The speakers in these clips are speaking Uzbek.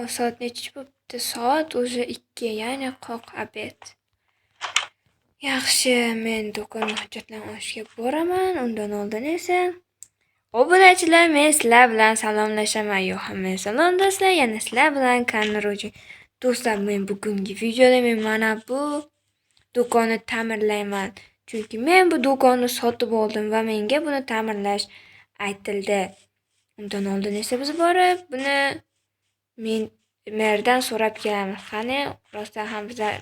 Soat nechi bo'pti? Soat уже 2, ya'ni qoq obed. Yaxshi, men do'konga hujjatlarni olishga boraman. Undan oldin esa obunachilar, men sizlar bilan salomlashaman. Yo, hammaga salom do'stlar, yana sizlar bilan Kanroji. Do'stlar, men bugungi videoda men mana bu do'konni ta'mirlayman. Chunki men bu do'konni sotib oldim va menga buni ta'mirlash aytildi. Undan oldin esa biz borib buni men merdan so'rab kelamiz. Qani, rostdan ham bizlar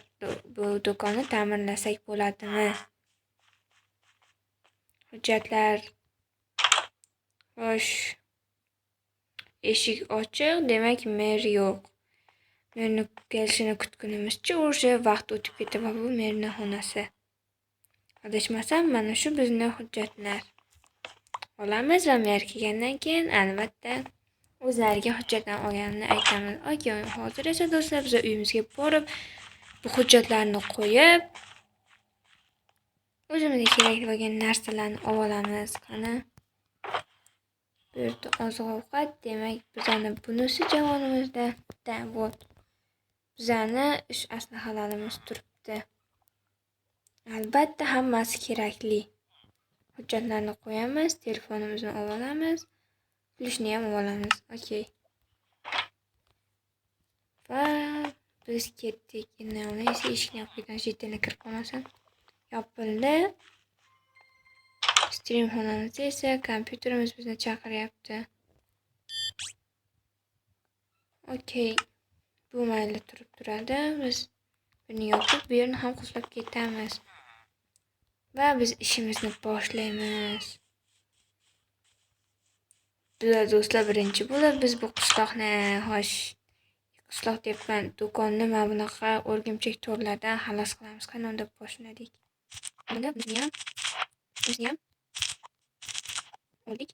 bu do'konni ta'mirlasak bo'ladimi? Hujjatlar. Xo'sh. Eshik ochiq, demak mer yo'q. Merni kelishini kutgunimizcha o'sha vaqt o'tib ketdi va bu merni xonasi. Adashmasam, mana shu bizni hujjatlar. Olamiz va mer kelgandan keyin albatta o'zlariga hujjatlarni olganini aytamiz. Okey, hozir esa do'stlar biz uyimizga borib bu hujjatlarni qo'yib o'zimizga kerak bo'lgan narsalarni olib olamiz. Qani? Bu yerda oziq-ovqat, demak bizani bunisi javonimizda вот. Bizani ish aslahalarimiz turibdi. Albatta hammasi kerakli. Hujjatlarni qo'yamiz, telefonimizni olib olamiz, pulishni ham olib olamiz. Okey. Va biz ketdik. Endi esa eshikni yopib ketamiz, chetdan kirib qolmasin. Yopildi. Stream xonamizda esa kompyuterimiz bizni chaqiryapti. Okey. Bu mayli turib turadi. Biz buni yopib, bu yerni ham qulflab ketamiz. Va biz ishimizni boshlaymiz. Bular do'stlar birinchi bo'lib biz bu qishloqni, xo'sh, qishloq deyapman, do'konni mana bunaqa o'rgimchak to'rlardan xalos qilamiz. Qani unda boshladik. Buni bizni ham oldik.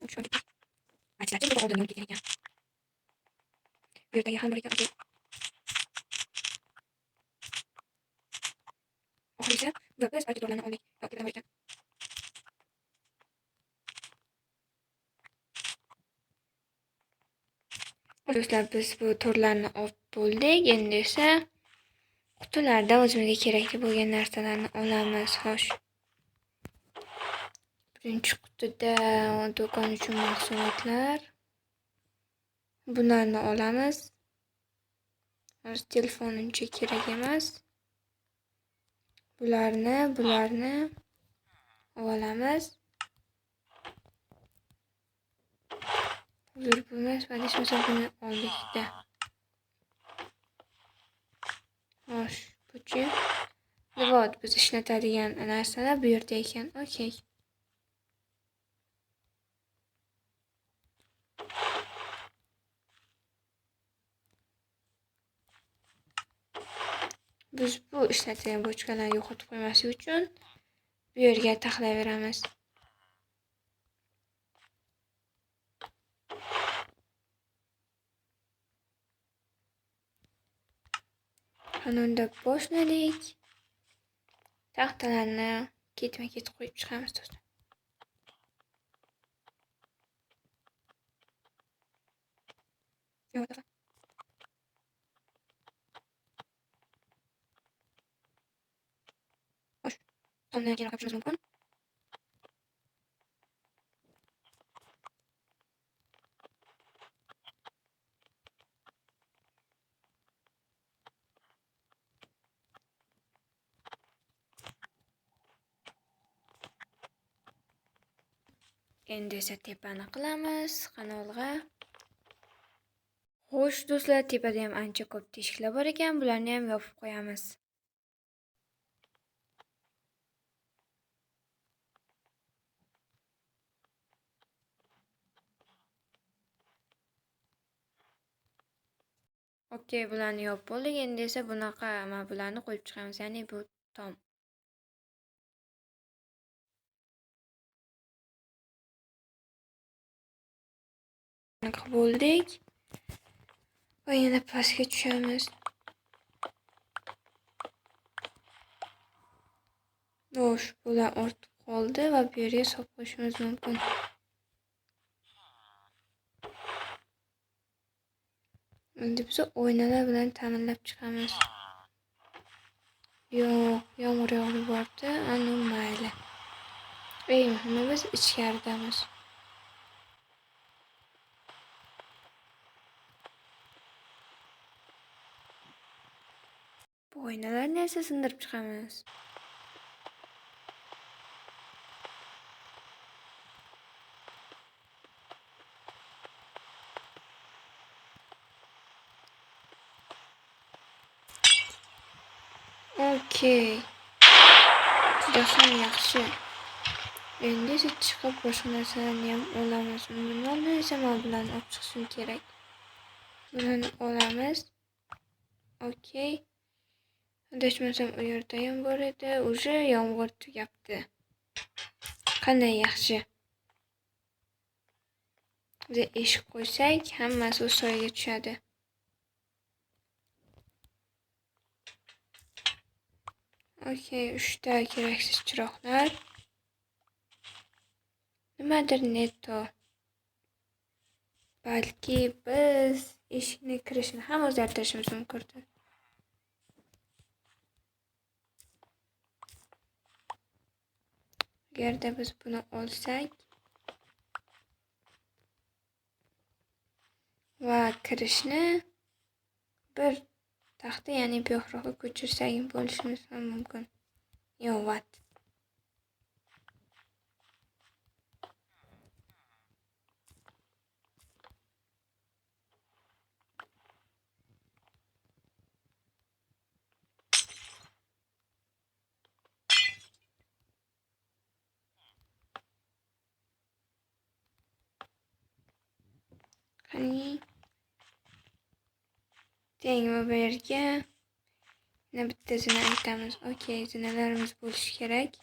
Uch oldik. Aytishlarcha bu oldin bo'lib ketgan ekan. Bu yerdagi ham bor ekan, okey. Oxirgisi va biz barcha to'rlarni oldik. Yo'q, bor ekan. Do'stlar, biz bu to'rlarni olib bo'ldik. Endi esa qutilardan o'zimizga kerakli bo'lgan narsalarni olamiz. Xo'sh. Birinchi qutida do'kon uchun mahsulotlar. Bularni olamiz. Hozir telefon uncha kerak emas. Bularni olamiz. Hozir bu emas, adashmasam buni oldik-da. Xo'sh, buchi. Вот, biz ishlatadigan narsalar bu yerda ekan. Okey. Biz bu ishlatadigan bochkalarni yo'qotib qo'ymaslik uchun bu yerga taxlayveramiz. Ana unda boshladik. Taxtalarni ketma-ket qo'yib chiqamiz do'stlar. Yo'q, xo'sh, tomdan keyin qilishimiz mumkin. Endi esa tepani qilamiz. Qani olg'a. Xo'sh do'stlar, tepada ham ancha ko'p teshiklar bor ekan, bularni ham yopib qo'yamiz. Okey, bularni yopib bo'ldik. Endi esa bunaqa mana bularni qo'yib chiqamiz, ya'ni bu tom. Qilib bo'ldik. Va yana pastga tushamiz. Xo'sh, bular ortib qoldi va bu yerga solib qo'yishimiz mumkin. Endi biz oynalar bilan ta'minlab chiqamiz. Yo'q, yomg'ir yog'ib yubordi. Anu mayli. Eng muhimi biz ichkaridamiz. Bu oynalarni esa sindirib chiqamiz. Okey. Juda ham yaxshi. Endi esa chiqib boshqa narsalarni ham olamiz. Bundan oldin esa men bularni olib chiqishim kerak. Bularni olamiz. Okey. Adashmasam u yerda ham bor edi. Уже yomg'ir tugabdi. Qanday yaxshi. Biz eshik qo'ysak, hammasi o'z joyiga tushadi. Okey, 3 ta keraksiz chiroqlar. Nimadir neto. Balki biz eshikni kirishini ham o'zgartirishimiz mumkindir. Agarda biz buni olsak va kirishni bir taxta, ya'ni bu yoqroqqa ko'chirsak bo'lishimiz ham mumkin. Yo, what? Qani? Tengmi bu yerga? Yana bitta zina aytamiz. Okey, zinalarimiz bo'lishi kerak.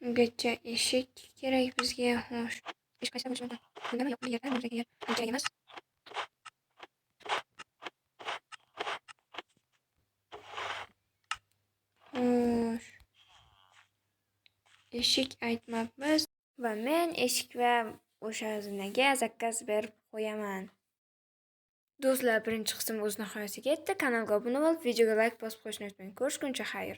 Ungacha eshik kerak bizga. Xo'sh. Eshik qaysi bo'lishi mumkin? Bundami? Yo'q, bu yerda, bu yerga yer kerak emas. Xo'sh. Eshik aytmabmiz va men eshik va o'sha zinaga zakaz berib qo'yaman. Do'stlar, birinchi qism o'z nihoyasiga yetdi. Kanalga obuna bo'lib, videoga like bosib qo'yishni unutmang. Ko'rishguncha xayr.